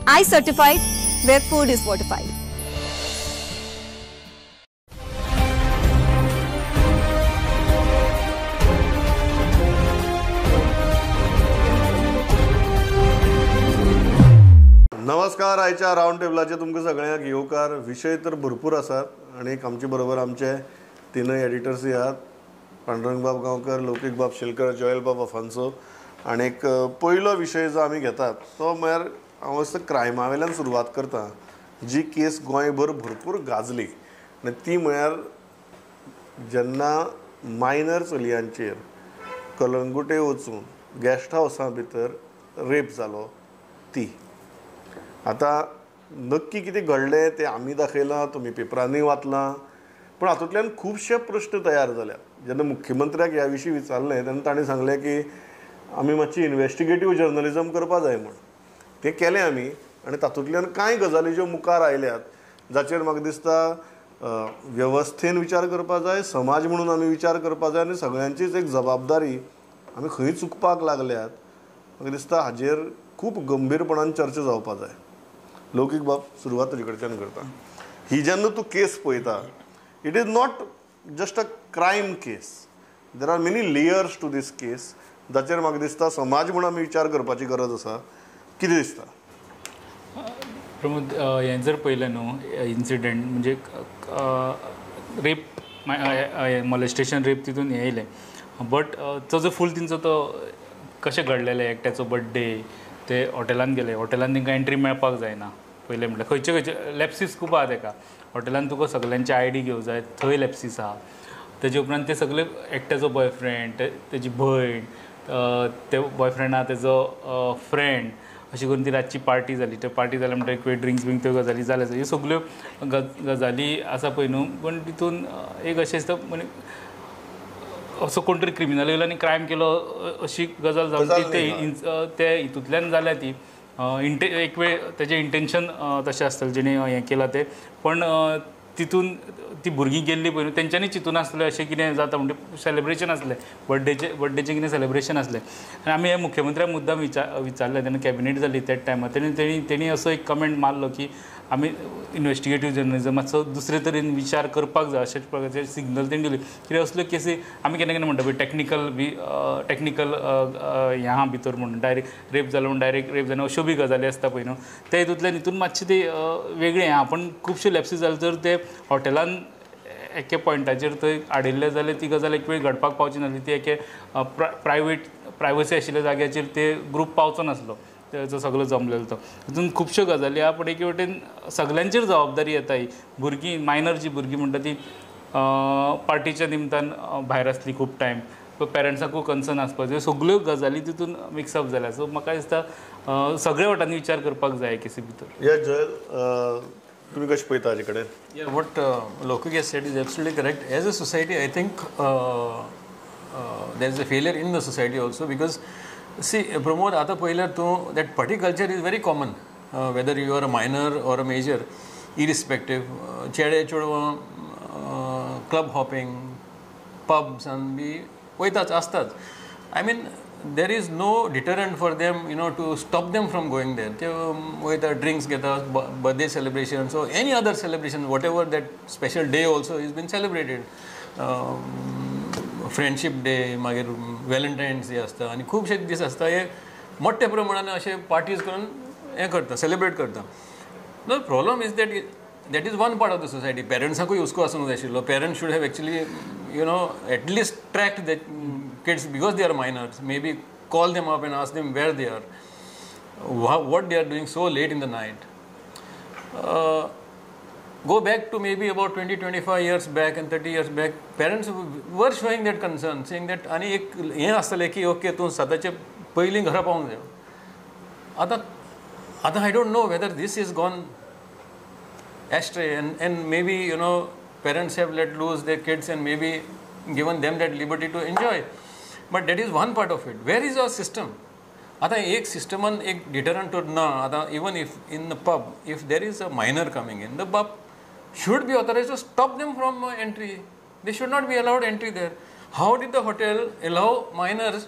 I certified, where food is fortified. नमस्कार, आयच्या round टेबलाचे तुमकां सगळ्यांक येवकार. विशय तर भरपूर आसात आनी आमचे बरोबर आमचे तिनूय एडिटर्सूय आहात, पांडुरंगबाब गांवकर, लौकीकबाब शेलकर, जोएलबाब अफान्सो. आनी एक पयलो विशय जो आमी घेतात तो म्हळ्यार हांव असो क्रायमा वयल्यान सुरवात करता, जी केस गोंयभर भरपूर गाजली आनी ती म्हळ्यार जेन्ना मायनर चलयांचेर कलंगुटे वचून गेस्ट हावसा भितर रेप जालो ती. आतां नक्की कितें घडलें तें आमी दाखयलां, तुमी पेपरांनी वाचलां, पूण हातूंतल्यान खुबशे प्रश्न तयार जाल्यात. जेन्ना मुख्यमंत्र्याक ह्या विशीं विचारलें तेन्ना ताणें सांगलें की आमी मातशी इन्वेस्टिगेटीव जर्नलिजम करपा जाय म्हूण. तें केलें आमी आनी तातूंतल्यान कांय गजाली ज्यो मुखार आयल्यात जाचेर म्हाका दिसता वेवस्थेन विचार करपा जाय, समाज म्हणून आमी विचार करपा जाय आनी सगळ्यांचीच एक जबाबदारी आमी खंय चुकपाक लागल्यात म्हाका दिसता हाजेर खूब गंभीरपणान चर्चा जावपा जाय. लौकीक बाब, सुरवात तुजे कडच्यान करता. ही जेन्ना तूं केस पळयता, it is not just a crime case, there are many layers to this case, जाचेर म्हाका दिसता समाज म्हणून आमी विचार करपाची गरज आसा. कितें दिसता प्रमोद, हें जर पळयलें न्हू इन्सिडंट म्हणजे रेप, मॉलेस्टेशन रेप तितून हें येयलें, बट तो जो फूल तिंचो तो कशें घडलेलें, एकट्याचो बड्डे, ते हॉटेलान गेले, हॉटेलान तांकां एंट्री मेळपाक जायना. पयलें म्हटल्यार खंयचे खंयचे लॅप्सीस खूब आहा तेका, हॉटेलान तुका सगल्यांची I D घेवंक जाय, थंय लॅप्सीस आहा. तेजे उपरांत ते सगळे एकट्याचो बॉयफ्रेंड, तेजी भयण, ते बॉयफ्रेंडा तेजो फ्रेंड, अशी करून ती रातची पार्टी जाली. ते पार्टी जाल्या म्हणटकीर एक वेळ ड्रिंक्स बीन त्यो गजाली जाल्या. ह्यो सगल्यो गजाली आसा पळय न्हू, पूण तितून एक अशें दिसता म्हणजे असो कोण तरी क्रिमिनल येयलो आनी क्रायम केलो अशी गजाल जावन ते हितूंतल्यान जाल्या ती. एक वेळ तेजें इंटेन्शन तशें आसतलें जेणे हें केलां तें, पण तितून ती भुरगीं गेल्लीं पळय न्हू तेंच्यांनी चिंतून आसलें अशें कितें जाता म्हणटा, सेलेब्रेशन आसलें, बड्डेचें कितें सेलेब्रेशन आसलें. आनी आमी ह्या मुख्यमंत्र्याक मुद्दाम विचारलें तेन्ना कॅबिनेट जाली त्याच टायमार, तेणी असो एक कमेंट मारलो की आमी इन्वेस्टिगेटीव जर्नलिजम मातसो दुसरे तरेन विचार करपाक जाय, अशेच प्रकारचे सिग्नल तेणी दिले. कित्याक असल्यो केसी आमी केन्ना केन्ना म्हणटा पळय टॅक्निकल बी टॅक्निकल हें आहा भितर म्हणून डायरेक्ट रेप जालो म्हणून डायरेक्ट रेप जायना, अश्यो बी गजाली आसता पळय न्हू. ते हितूंतल्यान हितून मातशें ते वेगळें आहा, पूण खुबश्यो लॅप्सीस जाले तर ते हॉटेलान एके पॉयंटाचेर थंय हाडिल्लें जाल्यार ती गजाल एक वेळ घडपाक पावची नासली, ती एके प्रायवसी आशिल्ल्या जाग्याचेर ते ग्रूप पावचो नासलो, तेजो सगळो जमलेलो तो. तितून खुबश्यो गजाली आहा, पूण एके वटेन सगल्यांचेर जबाबदारी येता. ही भुरगीं मायनर जी भुरगीं म्हणटा ती पार्टीच्या निमतान भायर आसली खूब टायम, पेरंट्साकूय कन्सर्न आसपाक जाय, सगल्यो गजाली तितून मिक्सअप जाल्या. सो म्हाका दिसता सगळे वटांनी विचार करपाक जाय केसी भितर. येस जोएल, तुम्ही कशें पळयता हाजे कडेन? What Loukik has said is absolutely correct. As a society I think there is a failure in the society also, because see Pramod, आतां पळयल्यार तूं that party culture is very common, whether you are a minor or a major, irrespective. चेडे चेडवां club hopping, पब्सान बी वयताच आसताच. I mean there is no deterrent for them, you know, to stop them from going there. ते वयता, drinks घेता, birthday celebration, so any other celebration, whatever that special day also is been celebrated, friendship day, मागीर व्हॅलेंटायन्स day आसता आनी खुबशे दीस आसता, हे मोठ्या प्रमाणान अशे पार्टीज करून हें करता, सेलिब्रेट करता. The problem is that that is one part of the society. पेरंट्सांकूय हुस्को आसूंक जाय आशिल्लो. Parents should have actually, you know, at least tracked the kids, because they are minors, maybe call them up and ask them where they are, what they are doing so late in the night. Go back to maybe about 20-25 years back and 30 years back, parents were showing that concern, saying that आनी एक हें आसतलें की okay तूं साताचे पयलीं घरा पावूंक जाय. आतां आतां I don't know whether this is gone astray and maybe, you know, parents have let loose their kids and maybe given them that liberty to enjoy. But that is one part of it. Where is our system? आतां एक सिस्टमान एक डिटरंट ना. आतां even if in the pub, if there is a minor coming in, the pub should be authorized to stop them from entry. They should not be allowed entry there. How did the hotel allow minors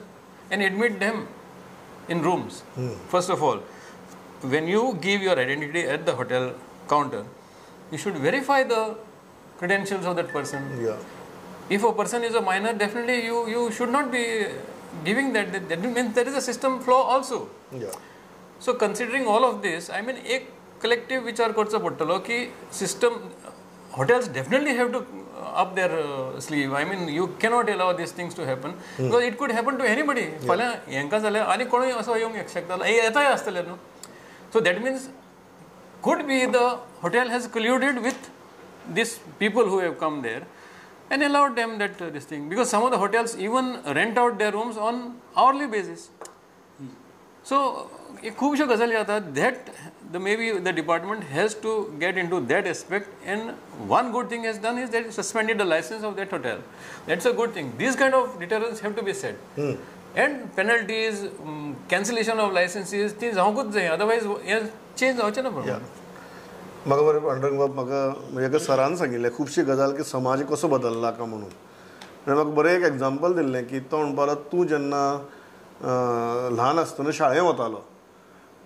and admit them in rooms? First of all, when you give your identity at the hotel counter, you should verify the credentials of that person. Yeah. If a person is a minor, definitely you should not be giving that. That means there is a system flaw also. Yeah. So considering all of this, I mean, एक collective विचार करचो पडटलो की system, hotels definitely have to up their sleeve. I mean, you cannot allow these things to happen because it could happen to anybody. फाल्यां हेंकां जाल्यार आनी कोणूय असो येवंक शकता, येताय आसतलें न्हू. So that means could be the hotel has colluded with these people who have come there and allowed them that this thing, because some of the hotels even rent out their rooms on hourly basis. So खूबश्यो गजाली जातात that the maybe the department has to get into that aspect. And one good thing has done is that suspended the license of that hotel. That's a good thing. These kind of deterrence have to be set. And penalties, cancellation of licenses ती जावंकूच जाय, otherwise हें change जावचें ना. बरोबर. म्हाका बरें पांडुरंग बाब, म्हाका म्हणजे एका सरान सांगिल्लें खुबशी गजाल की समाज कसो बदल्ला काय म्हणून. आनी म्हाका बरें एक एग्जाम्पल दिल्लें की तो म्हणपाक लागलो, तूं जेन्ना ल्हान आसतना शाळेंत वतालो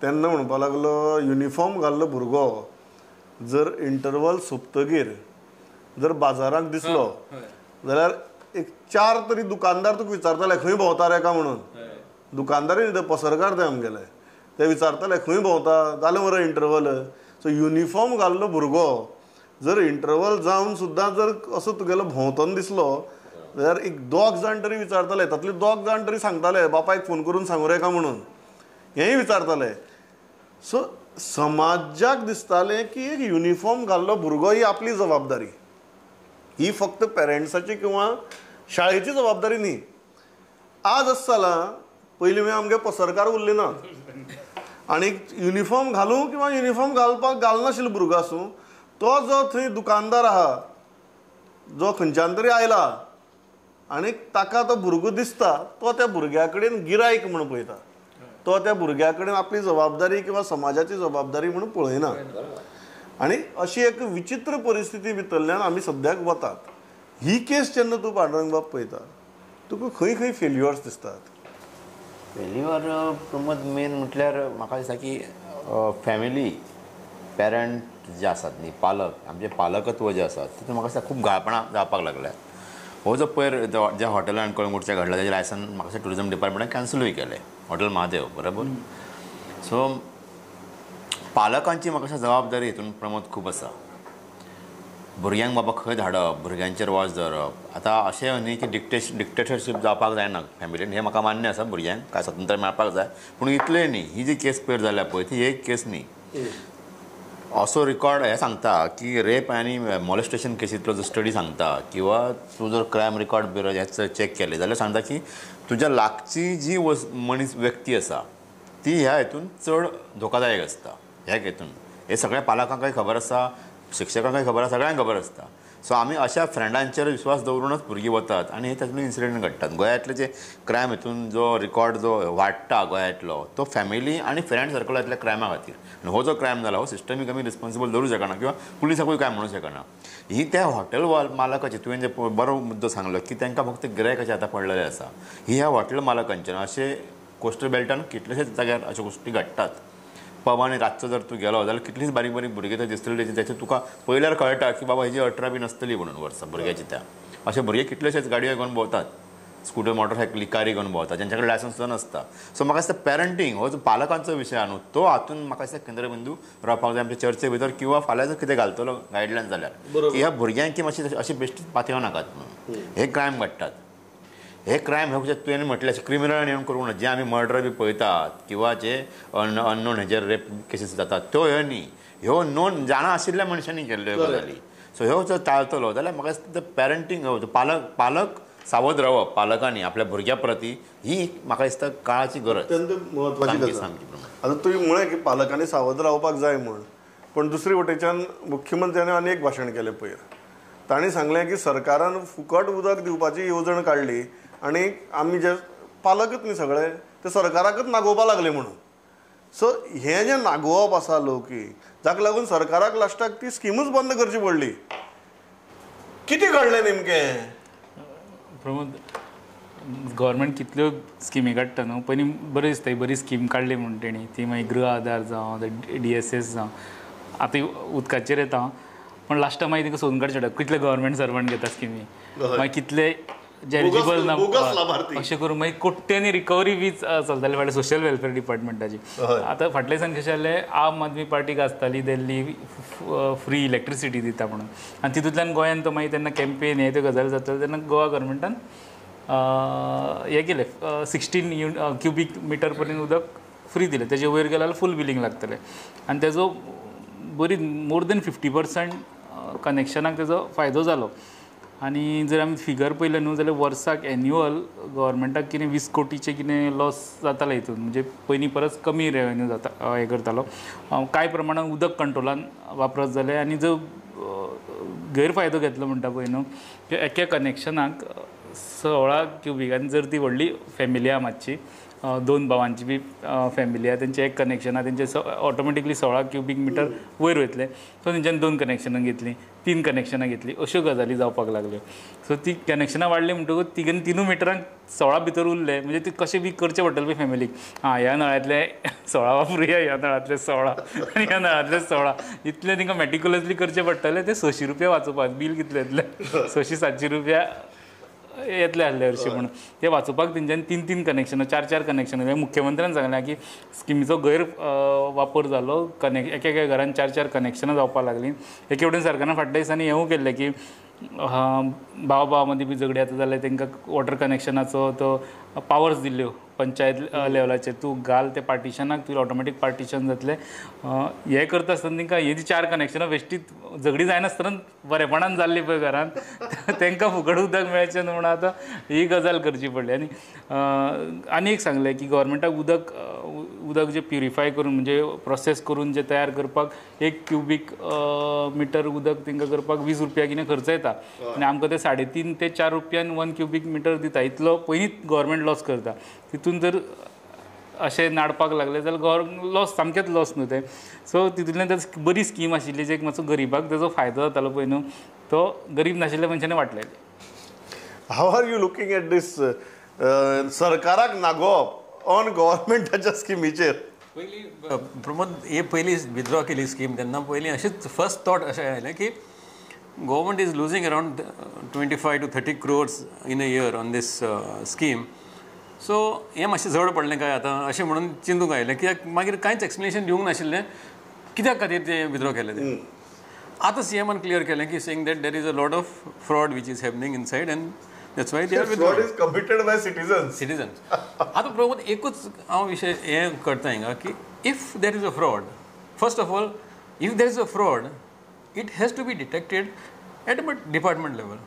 तेन्ना म्हणपाक लागलो, युनिफॉर्म घाल्लो भुरगो जर इंटरवल सोंपतगीर जर बाजाराक दिसलो जाल्यार एक चार तरी दुकानदार तुका विचारताले खंय भोंवता रे का म्हणून. दुकानदारय न्ही, ते पसरकार ते आमगेले, ते विचारताले खंय भोंवता, जालें मरे इंटरवल. सो युनिफॉर्म घाल्लो भुरगो जर इंटरवल जावन सुद्दां जर असो तुगेलो भोंवतना दिसलो जाल्यार एक दोग जाण तरी विचारताले, तातले दोग जाण तरी सांगताले बापायक फोन करून सांगू रे का म्हणून, हेंय विचारताले. सो समाजाक दिसतालें की एक युनिफॉर्म घाल्लो भुरगो ही आपली जबाबदारी, ही फक्त पेरंट्साची किंवा शाळेची जबाबदारी न्ही. आज अशें जालां, पयलीं म्हळ्यार आमगे पसरकार उरले ना आनी युनिफॉर्म घालूं किंवा युनिफॉर्म घालपाक घालनाशिल्लो भुरगो आसूं, तो जो थंय दुकानदार आहा जो खंयच्यान तरी आयला आनी ताका तो भुरगो दिसता, तो त्या भुरग्या कडेन गिरायक म्हूण पळयता, तो त्या भुरग्या कडेन आपली जबाबदारी किंवा समाजाची जबाबदारी म्हणून पळयना. आनी अशी एक विचित्र परिस्थिती भितरल्यान आमी सद्याक वतात. ही केस जेन्ना तूं पांडुरंग बाब पळयता, तुका खंय खंय फेल्युअर्स दिसतात? फेल्युअर प्रमोद मेन म्हटल्यार म्हाका दिसता की फॅमिली, पेरंट जे आसात न्ही, पालक, आमचे पालकत्व जे आसात तितून म्हाका दिसता खूब गाळपणां जावपाक लागल्या. हो जो पयर ज्या हॉटेलान कळंगूटच्या घडला तेजें लायसन म्हाका दिसता ट्युरिजम डिपार्टमेंटान कॅन्सलूय केलें, हॉटेल महादेव, बरोबर. सो पालकांची म्हाका दिसता जबाबदारी हितून प्रमोद खूब आसा. भुरग्यांक बाबा खंय धाडप, भुरग्यांचेर वॉच दवरप. आतां अशें न्ही की डिक्टेटरशीप जावपाक जायना फॅमिलीन, हें म्हाका मान्य आसा, भुरग्यांक कांय स्वातंत्र्य मेळपाक जाय, पूण इतलें न्ही. ही जी केस पयर जाल्या पळय ती एक केस न्ही. असो रिकॉर्ड हें सांगता की रेप आनी मॉलेस्टेशन केसींतलो जो स्टडी सांगता किंवा तूं जर क्रायम रिकॉर्ड ब्युरो हें चॅक केलें जाल्यार सांगता की तुज्या लागची जी मनीस व्यक्ती आसा ती ह्या हितून चड धोकादायक आसता. ह्या हितून हें सगळ्या पालकांकय खबर आसा, शिक्षकांकय खबर आसा, सगळ्यांक खबर आसता. सो आमी अशा फ्रेंडांचेर विश्वास दवरूनच भुरगीं वतात आनी हे तातूंत इन्सिडंट घडटात. गोंयांतले जे क्रायम हितून जो रिकॉर्ड जो वाडटा गोंयांतलो तो फॅमिली आनी फ्रेंड सर्कलांतल्या क्रायमा खातीर. आनी हो जो क्रायम जाला हो सिस्टमीक आमी रिस्पॉन्सिबल धरूं शकना किंवा पुलिसाकूय कांय म्हणूं शकना. ही त्या हॉटेल मालकाची, तुवें जे बरो मुद्दो सांगलो की तांकां फक्त गिरायकाचें आतां पडलेलें आसा, ही ह्या हॉटेल मालकांचेर. अशें कोस्टल बेल्टान कितलेशेच जाग्यार अश्यो गोश्टी घडटात. पबांनी रातचो जर तूं गेलो जाल्यार कितलींच बारीक बारीक भुरगीं थंय दिसतली, तेचें तुका पयल्यार कळटा की बाबा हेजी 18 बी नासतली म्हणून वर्सां भुरग्याची. त्या अशे भुरगे कितलेशेच गाडयो घेवन भोंवतात, स्कुटर मोटरसायकली कारी घेवन भोंवतात, ज्यांच्या कडेन लायसन्स सुद्दां नासता. सो म्हाका दिसता पॅरंटींग हो जो पालकांचो विशय आहा न्हू तो हातून म्हाका दिसता केंद्रबिंदू रावपाक जाय आमच्या चर्चे भितर, किंवा फाल्यां जर कितें घालतलो गायडलायन जाल्यार की ह्या भुरग्यांक मातशी अशी बेश्टी पातयेवं नाकात म्हणून. हे क्रायम घडटात, हे क्रायम हे तुवें म्हटलें अशें क्रिमिनल येवन करूंक ना. जे आमी मर्डर बी पळयतात किंवा जे अननोन हेजेर रेप केसीस जातात त्यो ह्यो न्ही, ह्यो नोन जाणा आशिल्ल्या मनशांनी केल्ल्यो गजाली. सो ह्यो जर टाळतलो जाल्यार म्हाका दिसता पॅरंटींग, पालक सावध रावप पालकांनी आपल्या भुरग्या प्रती ही म्हाका दिसता काळाची गरज, अत्यंत म्हत्वाची गजाल. सामकी. आतां तुवें म्हळें की पालकांनी सावध रावपाक जाय म्हूण, पूण दुसरी वटेच्यान मुख्यमंत्र्यांनी आनी एक भाशण केलें पयर, तांणी सांगलें की सरकारान फुकट उदक दिवपाची येवजण काडली आनी आमी जे पालकच न्ही सगळे ते सरकाराकच नागोवपा लागले म्हणून. सो हें जें नागोवप आसा लोकी, जाका लागून सरकाराक लास्टाक ती स्किमूच बंद करची पडली. कितें घडलें नेमकें? प्रमोद, गव्हर्मेंट कितल्यो स्किमी काडटा न्हू, पयलीं बरें दिसता बरी स्कीम काडली म्हूण तेणी, ती मागीर गृह आधार जावं DSS जावं, आतां उदकाचेर येता पण लास्टा मागीर तांकां सोदून काडचें पडटा कितले गव्हर्मेंट सर्वंट घेता स्किमी, मागीर कितले जे एलिजिबल ना, अशें करून मागीर कोट्यांनी रिकवरी बी चलताली फाटल्या सोशल वेलफेअर डिपार्टमेंटाची. आतां फाटल्या दिसान कशें जालें, आम आदमी पार्टी गाजताली दिल्ली फ्री इलेक्ट्रिसिटी दिता म्हणून, आनी तितूंतल्यान गोंयान तो मागीर तेन्ना कॅम्पेन हे त्यो गजाली जाताल्यो तेन्ना गोवा गव्हर्मेंटान हें केलें 16 क्युबीक मिटर पर्यंत उदक फ्री दिलें, तेजे वयर गेल्यार फूल बिलींग लागतलें आनी तेजो बरी मोर देन 50% कनेक्शनाक तेजो फायदो जालो. आनी जर आमी फिगर पळयलें न्हू जाल्यार वर्साक एन्युअल गव्हर्मेंटाक कितें 20 कोटीचें कितें लॉस जातालें हितून, म्हणजे पयलीं परस कमी रेवेन्यू जाता हें करतालो. कांय प्रमाणान उदक कंट्रोलान वापरत जालें आनी जो गैरफायदो घेतलो म्हणटा पळय न्हू, एका कनेक्शनाक 16 क्युबीक, आनी जर ती व्हडली फॅमिली आहा मातशी 2 भावांची बी फॅमिली आहा, तेंचें एक कनेक्शन आहा, तेंचे ऑटोमॅटिकली 16 क्युबीक मिटर वयर वयतलें, सो तेंच्यान 2 कनेक्शनां घेतलीं, 3 कनेक्शनां घेतलीं, अश्यो गजाली जावपाक लागल्यो. सो ती कनेक्शनां वाडलीं म्हणटकूच तिगेन 3 मिटरांक 16 भितर उरले, म्हणजे ते कशें बी करचें पडटलें पळय फॅमिलीक, आं ह्या नळ्यांतले 16 वापरुया, ह्या नळांतले 16 आनी ह्या नळांतले 16, इतलें तांकां मॅटिक्युलसली करचें पडटलें. ते 600 रुपया वाचोवपाक, बील कितलें येतलें 600-700 रुपया येतले आसले हरशीं म्हणून ते वाचोवपाक तेंच्यानी 3-3 कनेक्शनां 4-4 कनेक्शनां. मुख्यमंत्र्यान सांगलें की स्किमीचो गैर वापर जालो, एका एका घरान 4-4 कनेक्शनां जावपाक लागलीं. एके वटेन सरकारान फाटल्या दिसांनी हेंवूय केल्लें की भाव भाव मदीं बी झगडी जाता जाल्यार तांकां वॉटर कनेक्शनाचो तो पावर्स दिल्ल्यो पंचायत लेवलाचेर, तूं घाल ते पार्टिशनाक तुजें ऑटोमॅटीक पार्टिशन जातलें. हें करता आसतना तांकां ही 4 कनेक्शनां बेश्टीच झगडी जायनासतना बरेपणान जाल्ली पळय घरान, तांकां फुकट उदक मेळचें न्हू म्हणून आतां ही गजाल करची पडली. आनी आनी एक सांगलें की गव्हर्मेंटाक उदक उदक जें प्युरिफाय करून म्हणजे प्रोसेस करून जें तयार करपाक 1 क्युबीक मिटर उदक तांकां करपाक 20 रुपया कितें खर्च येता आनी आमकां ते 3.5 ते 4 रुपयान 1 क्युबीक मिटर दिता, इतलो पयलींच गव्हर्मेंट लॉस करता. तितून जर अशें नाडपाक लागले जाल्यार लॉस सामकेंच लॉस न्हू तें. सो तितूंतल्यान तर बरी स्कीम आशिल्ली जे मातसो गरिबाक तेजो फायदो जातालो पळय न्हू, तो गरीब नाशिल्ल्या मनशांनी वाटलेले. How are you looking at this सरकाराक नागोवप ऑन गव्हर्मेंटाच्या स्किमीचेर? पयलीं प्रमोद हे पयलीं विथड्रॉ केली स्कीम तेन्ना पयलीं अशेंच फर्स्ट थॉट अशें आयलें की government is losing around 25 to 30 crores in a year on this scheme. So हें मातशें जड पडलें काय आतां अशें म्हणून चिंतूंक आयलें, कित्याक मागीर कांयच एक्सप्लेनेशन दिवंक नाशिल्लें कित्याक खातीर तें विथड्रॉ केलें तें. आतां सीएमान क्लियर केलें की saying that there is a lot of fraud which is happening inside and that's why they are fraud is committed by citizens. Citizens. आतां प्रमोद एकूच हांव विशय हें करता हिंगा की if there is a fraud, first of all if there is a fraud it has to be detected at a department level.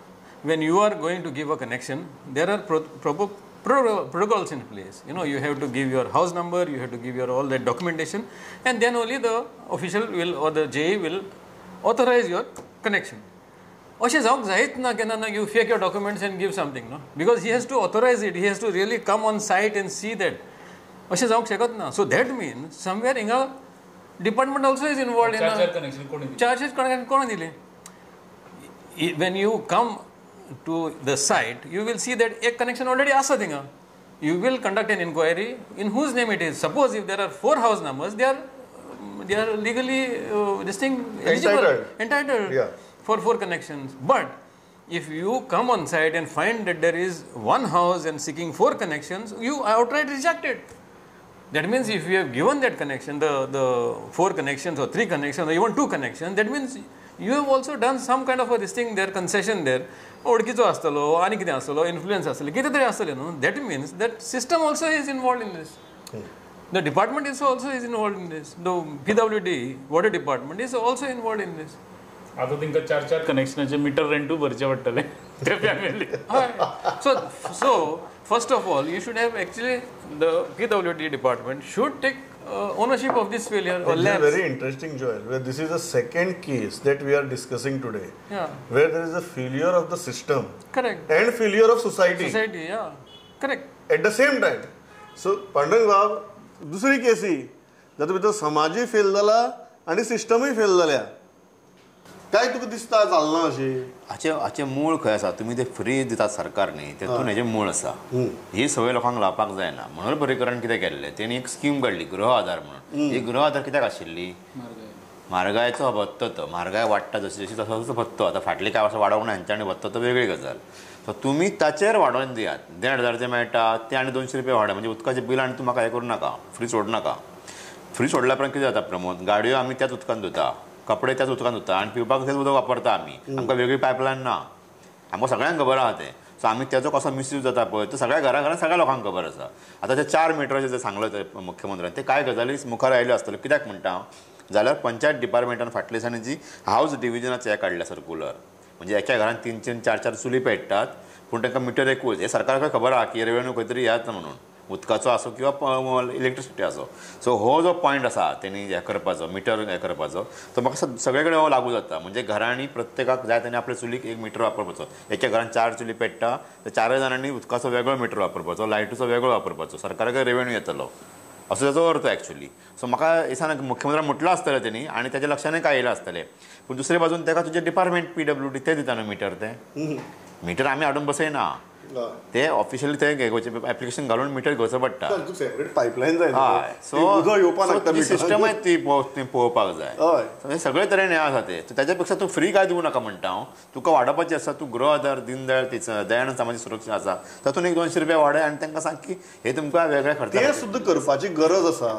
When you are going to give a connection, there are proper protocols in place. You know, you have to give your house number, you have to give your all that documentation, and then only the official will or the JE will authorize your connection. अशें जावंक जायच ना केन्ना ना, you fake your documents and give something, no? Because he has to authorize it, he has to really come on site and see that. अशें जावंक शकत ना. So that means somewhere हिंगा department also is involved in charges connection कोण दिले. When you come to the site, you will see that एक connection already आसा थिंगा. You will conduct an inquiry in whose name it is. Suppose if there are 4 house numbers, they are legally this thing eligible, entitled yeah, for 4 connections. But if you come on site and find that there is 1 house and seeking 4 connections, you outright reject it. That means if you have given that connection, the 4 connections or 3 connections or even 2 connections, that means you have also done some kind of a this thing there, concession there. ओळखीचो आसतलो आनी कितें आसतलो, influence आसतलो, कितें तरी आसतलें न्हू. That means that system also is involved in this. The department is also is involved in this. The PWD, water department, is also involved in this. आतां तांकां 4-4 कनेक्शनाचे मिटर रेंटूय भरचें पडटलें ते family. So first of all, you should have actually the PWD department should take ownership of this failure or lapse. This is very interesting, Joel, where this is the second case that we are discussing today. Yeah. Where there is a failure of the system. Correct. And failure of society. Society, yeah. Correct. At the same time. So, Pandurang बाब, दुसरी केस ही जातूंत भितर समाजूय fail जाला आनी सिस्टमूय fail जाल्या. काय तुका दिसता जालना अशें? हाचें हाचें मूळ खंय आसा? तुमी ते फ्री दितात सरकार न्ही, तेतून हेजें मूळ आसा. ही संवय लोकांक लावपाक जायना. मनोहर पर्रीकरान कितें केल्लें, तेणी एक स्कीम काडली गृह आधार म्हणून. ही गृह आधार कित्याक आशिल्ली? म्हारगायेचो भत्तो. तो म्हारगाय वाडटा जशी जशी तसो तसो भत्तो. आतां फाटलीं कांय वर्सां वाडोवंक ना हेंच्यांनी भत्तो, तो वेगळी गजाल. सो तुमी ताचेर वाडोवन दियात. 1500 जे मेळटा ते आनी 200 रुपया वाडय, म्हणजे उदकाचें बील आनी तूं म्हाका हें करूं नाका, फ्री सोडू नाका. फ्री सोडल्या उपरांत कितें जाता प्रमोद, गाडयो आमी त्याच उदकान धुता, कपडे त्याच उदकान धुता आनी पिवपाक तेच उदक वापरता आमी. आमकां वेगळी पायपलायन ना, आमकां सगळ्यांक खबर आहा तें. सो आमी तेजो कसो मिसयूज जाता पळय तो सगळ्या घरा घरान सगळ्या लोकांक खबर आसा. आतां ते 4 मिटराचें जें सांगलें ते मुख्यमंत्र्यान, ते कांय गजाली मुखार आयल्यो आसतल्यो. कित्याक म्हणटा हांव जाल्यार पंचायत डिपार्टमेंटान फाटल्या दिसांनी जी हावज डिविजनाचें हें काडलें सर्कुलर, म्हणजे एका घरान 3 3 4 4 चुली पेट्टात पूण तांकां मिटर एकूच. हें सरकाराक खबर आहा की रेवेन्यू खंय तरी येता म्हणून, उदकाचो आसूं किंवा इलेक्ट्रिसिटी आसूं. सो हो जो पॉयंट आसा तेणी हें करपाचो, मिटर हें करपाचो, तो म्हाका सगळे कडेन हो लागू जाता. म्हणजे घरांनी प्रत्येकाक जाय तेणी आपल्या चुलीक एक मिटर वापरपाचो. एका घरान 4 चुली पेट्टा तर 4 जाणांनी उदकाचो वेगळो मिटर वापरपाचो, लायटीचो वेगळो वापरपाचो, सरकाराक रेवेन्यू येतलो असो ताचो अर्थ एक्चुअली. सो म्हाका दिसना की मुख्यमंत्र्यान म्हटलां आसतलें तेणी आनी ताच्या लक्षानय कांय येयलां आसतलें. पूण दुसरे बाजून ताका तुजें डिपार्टमेंट PWD ते दिता न्हू मिटर, तें मिटर आमी हाडून बसयना, ते ऑफिशियली ते घेवचे एप्लिकेशन घालून मिटर घेवचो पडटा. सेपरेट पायपलायन जाय. हय, सो सिस्टमय ती पळोवपाक जाय. सगळे तरेन हें आसा तें. ताच्या पेक्षा तूं फ्री काय दिवं नाका म्हणटा हांव. तुका वाडोवपाचें आसा, तूं गृह आधार दीनदयाळ दयानंद सामाजीक सुरक्षा आसा तातूंत एक 200 रुपया वाडय आनी तांकां सांग की हे तुमकां वेगळे खर्च. ते सुद्दां करपाची गरज आसा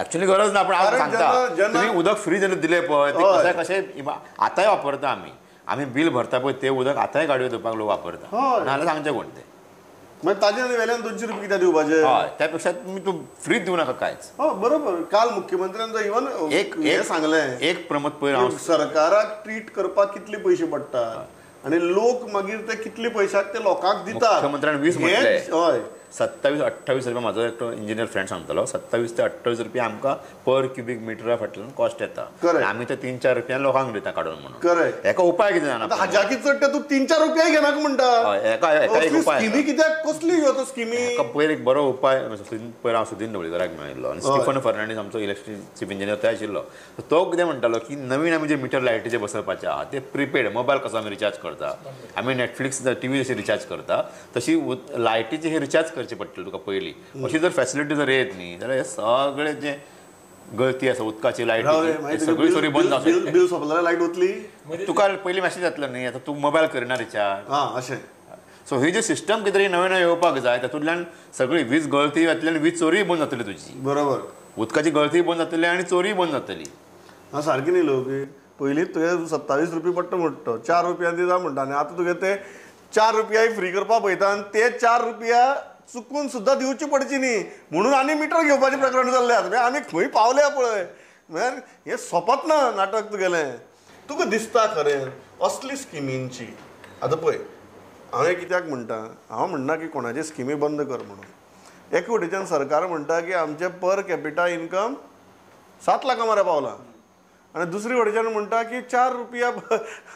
एक्चुअली, गरज ना. पण हांव सांगता तुमी उदक फ्री जेन्ना दिलें पळय तें कशें कशें आतांय वापरता आमी. आमी बील भरता पळय ते उदक आतांय गाडयो धुवपाक लोक वापरता, नाजाल्यार सांगचें कोण तें. मागीर ताजे आनी वेल्यान 200 रुपया कित्याक दिवपाचे? हय, त्या पेक्षा तुमी तूं फ्री दिवं नाका कांयच. हय बरोबर. काल मुख्यमंत्र्यान जो इवन एक हें सांगलें, एक प्रमोद पयर हांव सरकाराक ट्रीट करपाक कितले पयशे पडटात आनी लोक मागीर ते कितले पयशाक ते लोकांक दितात. मुख्यमंत्र्यान 20 म्हटलें. हय, 27 28 रुपया. म्हाजो एकटो इंजिनियर फ्रेंड सांगतालो 27 ते 28 रुपया आमकां पर क्युबीक मिटरा फाटल्यान कॉस्ट येता. आमी ते 3-4 रुपयान लोकांक दिता काडून म्हणून. करेक्ट. हेका उपाय कितें जाणा? हाज्याकी चड ते तूं 3-4 रुपया घेनाका म्हणटा. हेका एक उपाय स्किमी कित्याक कसली ह्यो स्किमी? हेका पयर एक बरो उपाय पयर हांव सुदीन ढवळीकराक मेळिल्लो आनी स्टिफन फर्नांडीस आमचो इलेक्ट्रिसिटी चीफ इंजिनियर थंय आशिल्लो. तो कितें म्हणटालो की नवीन आमी जे मिटर लायटीचे बसोवपाचे आहा ते प्रिपेड मोबायल कसो आमी रिचार्ज करता, आमी नेटफ्लिक्स टीव्ही जशी रिचार्ज करता तशी लायटीचे हे रिचार्ज करचे पडटले तुका पयलीं. अशी जर फॅसिलिटी जर येत न्ही जाल्यार हे सगळे जे गळती आसा उदकाची लायटी सगळी चोरी बंद जावं. बील सोंपल्यार लायट वतली तुका पयलीं मॅसेज येतलो न्ही आतां तूं मोबायल करिना रिचार्ज. हां अशें. सो ही जी सिस्टम कितें तरी नवें नवें येवपाक जाय, तातूंतल्यान सगळी वीज गळती जातली आनी वीज चोरीय बंद जातली तुजी. बरोबर. उदकाची गळती बंद जातली आनी चोरीय बंद जातली. हां सारकी न्ही लोक. पयलीं तुवें 27 रुपया पडटा म्हणटा, 4 रुपया दिता म्हणटा आनी आतां तुगे ते 4 रुपया फ्री करपाक पळयता आनी ते 4 रुपया चुकून सुद्दां दिवची पडची न्ही म्हणून आनी मिटर घेवपाचें प्रकरण जाल्लें आतां. आमी खंय पावल्या पळय. म्हळ्यार हें सोंपत ना नाटक तुगेलें. तुका दिसता खरें असली स्किमींची? आतां पळय हांवें कित्याक म्हणटा, हांव म्हणना की कोणाची स्किमी बंद कर म्हणून. एके वटेच्यान सरकार म्हणटा की आमचें पर कॅपिटा इनकम 7 लाखां मरे पावलां आनी दुसरी वटेच्यान म्हणटा की 4 रुपया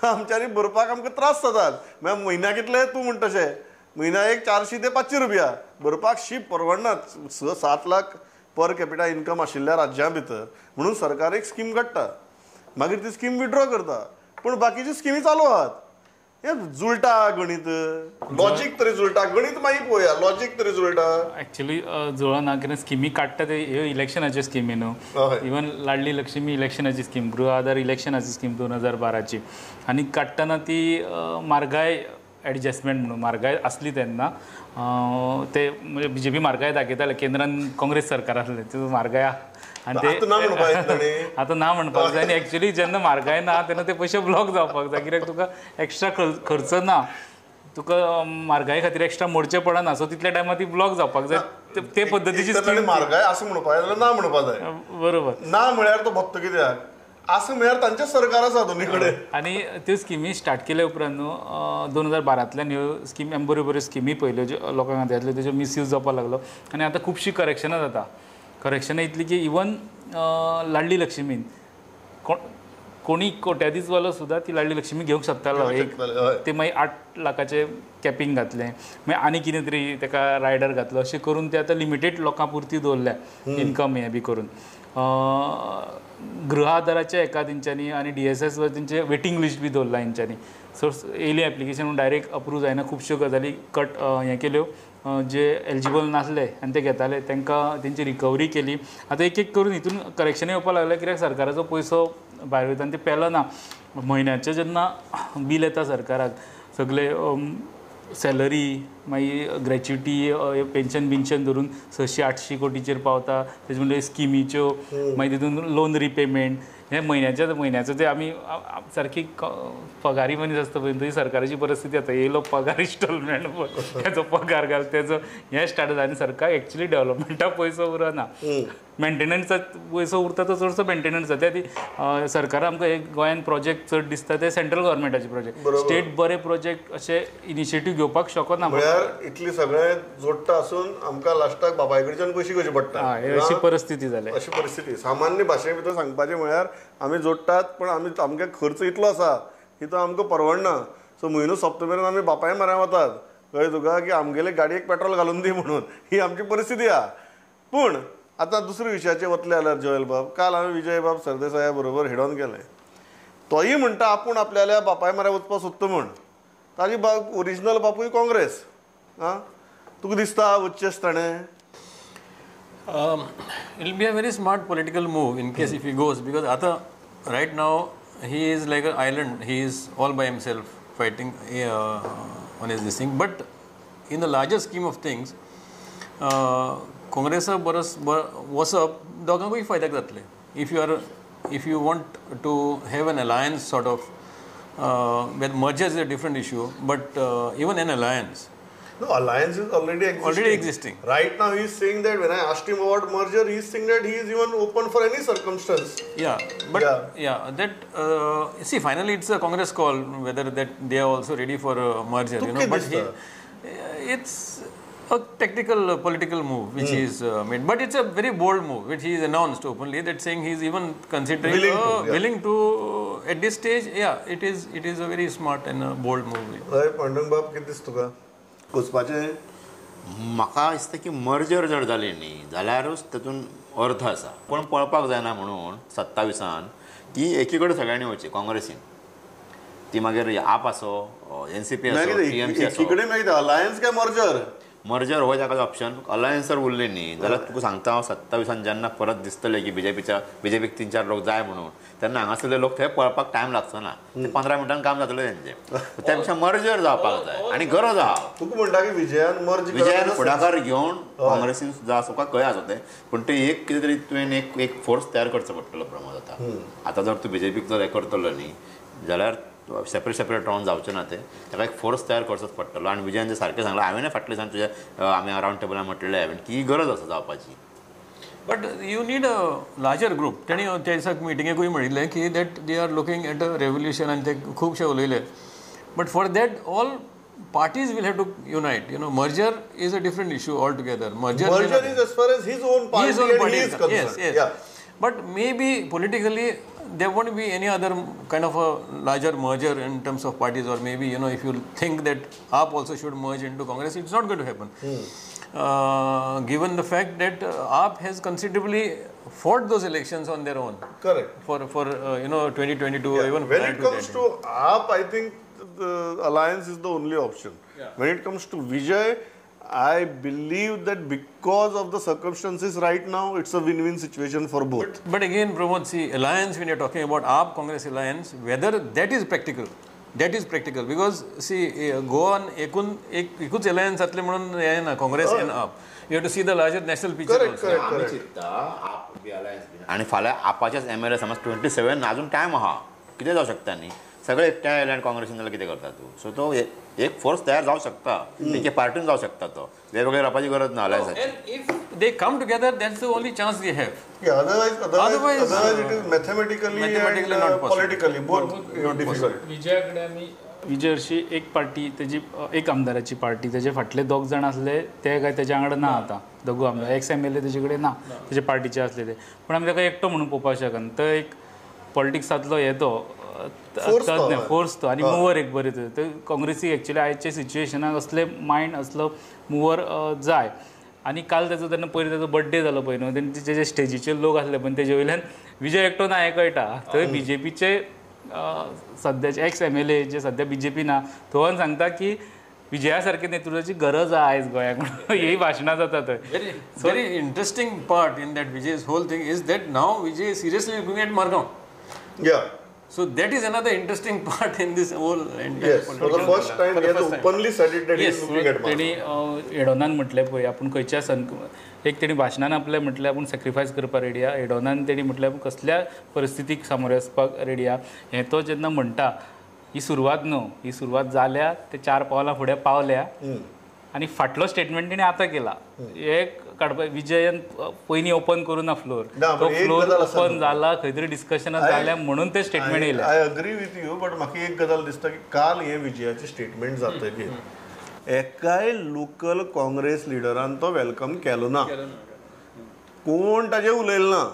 आमच्यांनी भरपाक आमकां त्रास जातात. म्हळ्यार म्हयन्याक कितले तूं म्हणटा तशें म्हयन्याक एक 400 ते 500 रुपया भरपाक शीप परवडना 6-7 लाख पर कॅपिटा इनकम आशिल्ल्या राज्यां भितर. म्हणून सरकार एक स्कीम काडटा, मागीर ती स्कीम विड्रॉ करता, पूण बाकीच्यो स्किमी चालू आहात. हें जुळटा गणीत, लॉजीक तरी जुळटा, गणीत मागीर पळोवया, लॉजीक तरी जुळटा. एक्चुअली जुळना कित्याक स्किमी काडटा ते ह्यो इलेक्शनाच्यो स्किमी न्हू. इवन लाडली लक्ष्मी इलेक्शनाची स्कीम, गृह आधार इलेक्शनाची स्कीम 2012ची, आनी काडटना ती म्हारगाय एडजस्टमेंट म्हणून, म्हारगाय आसली तेन्ना ते म्हणजे बीजेपी म्हारगाय दाखयताले, केंद्रान काँग्रेस सरकार आसलें ते म्हारगाय आनी ते आतां ना म्हणपाक जाय. आनी एक्चुअली जेन्ना म्हारगाय ना तेन्ना ते पयशे ब्लॉक जावपाक जाय, कित्याक तुका एक्स्ट्रा खर्च ना, तुका म्हारगाय खातीर एक्स्ट्रा मोडचें पडना. सो तितल्या टायमार ती ब्लॉक जावपाक जाय. ते पद्दतीची म्हारगाय आसा म्हणपाक जाय, ना म्हणपाक जाय. बरोबर. ना म्हळ्यार तो भोगता कित्याक आसा म्हळ्यार तांचें सरकार आसा दोनी कडेन. आनी त्यो स्किमी स्टार्ट केल्या उपरांत न्हू 2012तल्यान ह्यो स्किमी आमी बऱ्यो बऱ्यो स्किमी पळयल्यो ज्यो लोकांक हातांतल्यो, तेजो मिसयूज जावपाक लागलो आनी आतां खुबशीं करेक्शनां जाता. करेक्शनां इतली की इवन लाडली लक्ष्मीन कोण कोणी कोट्यादीच वालो सुद्दां ती लाडली लक्ष्मी घेवंक शकतालो. एक ते मागीर 8 लाखाचें कॅपिंग घातलें, मागीर आनी कितें तरी ताका रायडर घातलो, अशें करून ते आतां लिमिटेड लोकां पुरती दवरल्या इनकम हें बी करून. गृह आधाराचे एका तेंच्यांनी आनी DSS वर तेंचे वेटींग लिस्ट बी दवरला तेंच्यांनी. सो येयली एप्लिकेशन म्हणून डायरेक्ट अप्रूव जायना, खुबश्यो गजाली कट हें केल्यो, जे एलिजिबल नासले आनी ते घेताले तांकां तेंची रिकवरी केली. आतां एक एक करून हितून करेक्शन येवपाक लागलें, कित्याक सरकाराचो पयसो भायर वयता आनी ते पेलना. म्हयन्याचें जेन्ना बील येता सरकाराक सगळे सॅलरी मागीर ग्रॅच्युटी पेन्शन बिन्शन धरून 600-800 कोटीचेर पावता. तेजे म्हणजे स्किमीच्यो मागीर तितून लोन रिपेमेंट हे म्हयन्याच्या म्हयन्याचो ते आमी सारकी पगारी मनीस आसता पळय, तरी सरकाराची परिस्थिती आतां येयलो पगार इन्स्टॉलमेंट तेजो पगार घाल तेजो हें स्टार्ट जाता आनी सरकार एक्चुली डेवलपमेंटाक पयसो उरना, मेंटेनन्साक पयसो उरता तो चडसो मेंटेनन्स जाता. त्या खातीर सरकार आमकां एक गोंयान प्रोजेक्ट चड दिसता ते सेंट्रल गव्हर्मेंटाचे प्रोजेक्ट, स्टेट बरे प्रोजेक्ट अशे इनिशिएटीव घेवपाक शकना. म्हळ्यार इतली सगळें जोडटा आसून आमकां लास्टाक बापाय कडच्यान पयशे घेवचे पडटा, अशी परिस्थिती जाल्या. अशी परिस्थिती सामान्य भाशे भितर सांगपाचें म्हळ्यार आमी जोडटात पण आमी आमगे खर्च इतलो आसा की तो आमकां परवडना. सो म्हयनो सोंपता मेरेन आमी बापाय म्हऱ्यान वतात, कळ्ळें तुका, की आमगेले गाडयेक पेट्रोल घालून दी म्हणून, ही आमची परिस्थिती आहा. पूण आतां दुसऱ्या विशयाचेर वतले जाल्यार जोएल बाब, काल हांवें विजय बाब सरदेसाया बरोबर हेडॉन केलें, तोय म्हणटा आपूण आपल्याल्या बापाय म्हऱ्यान वचपाक सोदता म्हूण. ताजी बाब ओरिजिनल बापूय काँग्रेस. आं, तुका दिसता वचचें ताणें? It will be a very smart political move in case if he goes, because आता right now he is like an island, he is all by himself fighting on his this thing. But in the larger scheme of things, Congress बरस वचप दोगांकूय फायद्याक जातलें. If you want to have an alliance sort of, well, merger is a different issue, but even an alliance. No, alliance is already existing. Right now he is saying that when I asked him about merger, he is saying that he is even open for any circumstance. Yeah, but yeah, that see, finally it's a Congress call whether that they are also ready for a merger, you know. But it's a tactical political move which is made, but it's a very bold move which he is announced openly, that saying he is even considering willing to at this stage. Yeah, it is a very smart and a bold move. Right, Pandurang बाब कितें दिसता तुका वचपाचें? म्हाका दिसता की merger जर जाली न्ही जाल्यारूच तातूंत अर्थ आसा. कोण पळपाक जायना म्हणून 27 की एकी कडेन सगळ्यांनी वचचें काँग्रेसीन, ती मागीर आप आसो, NCP आसो, TMC आसो, एकी कडेन मागीर अलायन्स काय मर्जर? मर्जर हो ताका ऑप्शन. अलायन्स जर उरली न्ही जाल्यार तुका सांगता हांव 27 जेन्ना परत दिसतलें की बीजेपीक 3-4 लोक जाय म्हणून, तेन्ना हांगासरले लोक थंय पळपाक टायम लागचो ना, ते 15 मिनटान काम जातलें तेंचें. त्या पेक्षा मर्जर जावपाक जाय आनी गरज आहा. तुका म्हणटा की विजयान मर्ज, विजयान फुडाकार घेवन काँग्रेसीन सुद्दां आसूं काय खंय आसूं तें, पूण तें एक कितें तरी तुवें एक फोर्स तयार करचो पडटलो प्रमोद. आतां आतां जर तूं बीजेपीक जर हें करतलो न्ही जाल्यार सेपरेट सेपरेट रावन जावचें ना तें, ताका एक फोर्स तयार करचोच पडटलो. आनी विजयान जें सारकें सांगलां, हांवें फाटले सान तुज्या आमी रावंड टेबलार म्हटलें हांवें की गरज आसा जावपाची. But you need a larger group. तेणी त्या दिसाक मिटिंगेकूय म्हणिल्लें की that they are looking at a revolution, आनी ते खुबशे उलयले. But for that all parties will have to unite. You know, merger is a different issue altogether. Merger is as far as his own party and he is concerned. Yes, yes. Yeah. But maybe politically there won't be any other kind of a larger merger in terms of parties, or maybe, you know, if you think that AAP also should merge into Congress, it's not going to happen. Given the fact that AAP has considerably fought those elections on their own. Correct. For you know, 2022, yeah. Even when it comes to AAP, I think the alliance is the only option. Yeah. When it comes to Vijay, I believe that because of the circumstances right now, it's a win-win situation for both. But again, Pramod, see, alliance, when you're talking about AAP Congress alliance, whether that is practical, that is practical. Because, see, Goa ekuch alliance जातले म्हणून हें ना, Congress and AAP. You have to see the larger national picture. Correct, correct, correct. AAP B alliance बी आनी फाल्यां आपाचेच MLA समज 27 अजून time आहा, कितें जावं शकता न्ही, सगळे एकट्या आयले आनी काँग्रेसीन जाल्यार कितें करता तूं? सो तो एक फोर्स तयार जावं शकता, एके पार्टीन जावं शकता, तो वेगवेगळे रावपाची गरज ना अलायन्साची. If they come together, that's the only chance they have. Yeah, otherwise it is mathematically and politically both difficult. विजयाकडे आमी विजय हरशी एक पार्टी तेजी एक आमदाराची पार्टी, तेजे फाटले दोग जाण आसले ते काय तेज्या वांगडा ना आतां, दोगूय आमदार एक्स MLA तेजे कडेन ना, तेजे पार्टीचे आसले ते, पूण आमी ताका एकटो म्हणून पळोवपाक शकना. तो एक पॉलिटिक्सांतलो हे तो फोर्स तो आनी मुवर एक बरे तर काँग्रेसी एक्चुअली आयच्या सिच्युएशनाक असले मायंड असलो मुवर जाय. आनी काल ताचो तेन्ना पयर ताचो बड्डे जालो पळय न्हू, तेन्ना तेजे जे स्टेजीचेर लोक आसले पण तेजे वयल्यान विजय एकटो ना हें कळटा. थंय बी जे पीचे सद्याचे एक्स MLA जे सद्या बी जे पी ना थंय सांगता की विजया सारखे नेतृत्वाची गरज आहा आयज गोंयाक म्हणून ही भाशणां जाता थंय. Very very interesting part in that Vijay's whole thing is that now Vijay seriously looking at Margao. Yeah. So that is another interesting part in this whole entire. Yes, for the first time he has openly said it that he is looking at Margao. तेणी एडोनान म्हटलें पळय आपूण खंयच्या एक तेणी भाशणान आपलें म्हटलें आपूण सॅक्रिफायस करपाक रेडी आहा, एडोनान तेणी म्हटलें आपूण कसल्या परिस्थितीक सामोरे वचपाक रेडी आहा. हें तो जेन्ना म्हणटा ही सुरवात न्हू, ही सुरवात जाल्या ते 4 पावलां फुडें पावल्या आनी फाटलो स्टेटमेंट तेणी आतां केला. हे काडपा विजयन पयलीं ओपन करूं ना फ्लोर, तो फ्लोर ओपन जाला खंय तरी डिस्कशनां जाल्या म्हणून ते स्टेटमेंट येयलें. I agree with you, but म्हाका एक गजाल दिसता की काल हें विजयाचें स्टेटमेंट जातकीर एकाय लोकल काँग्रेस लिडरान तो welcome केलो ना, कोण ताजेर उलयलो ना.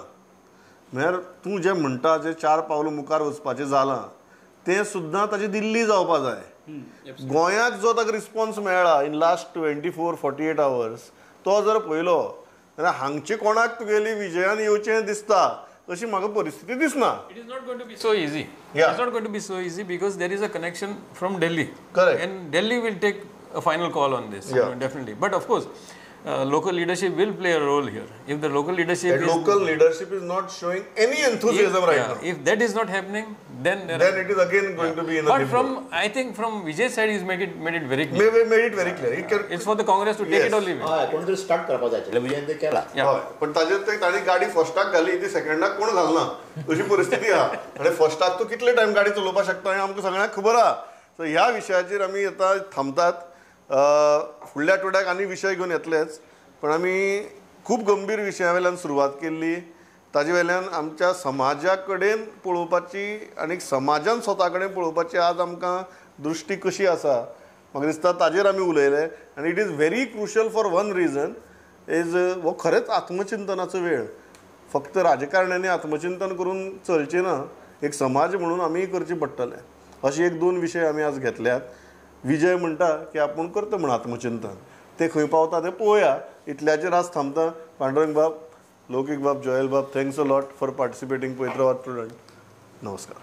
म्हळ्यार तूं जें म्हणटा जें 4 पावलां मुखार वचपाचें जालां तें सुद्दां ताजी दिल्ली जावपा जाय. गोंयाक जो ताका रिस्पॉन्स मेळ्ळा इन लास्ट 24-48 आवर्स तो जर पळयलो जाल्यार हांगचे कोणाक तुगेली विजयान येवचें दिसता अशी म्हाका परिस्थिती दिसना. It is not going to be so easy. It is not going to be so easy because there is a connection from Delhi. Correct. And Delhi will take a final call on this definitely. But of course local leadership will play a role here. If the local leadership that local leadership is not showing any enthusiasm right now. If that is not happening, then it is again going to be in a but from I think from Vijay's side he's made it very clear. Made it very clear. It's for the Congress to take it or leave it. हय, कोण तरी start करपाक जाय आशिल्लें, विजयान तें केलां. हय, पण ताजेर ते ताणी गाडी फर्स्टाक घाली ती सेकंडाक कोण घालना अशी परिस्थिती आहा. आनी फर्स्टाक तूं कितले टायम गाडी चलोवपाक शकता हें आमकां सगळ्यांक खबर आहा. सो ह्या विशयाचेर आमी आतां थांबतात. फुडल्या आठवड्याक आनी विशय घेवन येतलेच, पण आमी खूब गंभीर विशया वयल्यान सुरवात केल्ली, ताजे वयल्यान आमच्या समाजा कडेन पळोवपाची आनी समाजान स्वता कडेन पळोवपाची आज आमकां दृश्टी कशी आसा म्हाका दिसता ताजेर आमी उलयले. आनी it is very crucial for one reason is हो खरेंच आत्मचिंतनाचो वेळ. फक्त राजकारण्यांनी आत्मचिंतन करून चलचें ना, एक समाज म्हणून आमी करचें पडटलें. अशे 1-2 विशय आमी आज घेतल्यात. विजय म्हणटा की आपूण करता म्हण आत्मचिंतन, ते खंय पावता ते पळोवया. इतल्याचेर आज थांबता. पांडुरंग बाब, लौकीक बाब, जोयल बाब, thanks a lot for participating Pavitra Vaat Prudent. नमस्कार.